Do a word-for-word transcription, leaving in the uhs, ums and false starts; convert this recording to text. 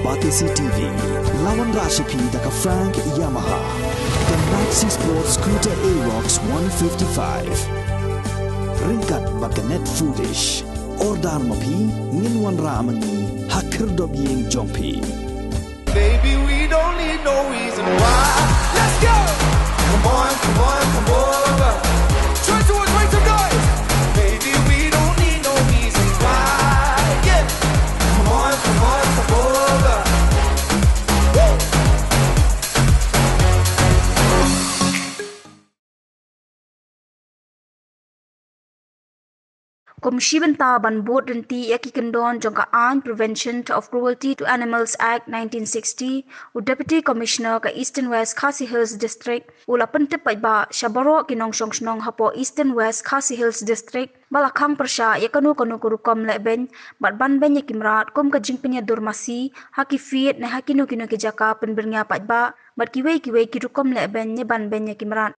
Batesi T V, la wanrah sha phi da ka Frank Yamaha, ka Maxi Sport Scooter Aerox one fifty-five. Ryngkat bad ka Net Foodish. Order ma phi, ngin wanrah ma ngi ha khyrdop ïing jong phi. Baby, we don't need no reason why. Let's go. Come on, come on, come over. Turn towards, make some noise. Baby, we don't need no reason why. Yeah. Come on, come on, come over. Woo. Kum shi bynta ban bud ryntih ïa ki kyndon jong ka aiñ Prevention of Cruelty to Animals Act nineteen sixty, u Deputy Commissioner ka Eastern West Khasi Hills District u la pyntip paidbah sha baroh ki nongshong shnong hapoh Eastern West Khasi Hills District ba la khang pyrshah ïa kano kano ka rukom lehbeiñ bad ban beiñ ïa ki mrad kum ka jingpynïaid dur masi ha ki field ne ha kino kino ki jaka pynbyrngia paidbah bad kiwei kiwei ki rukom lehbeiñ ne ban beiñ ïa ki mrad.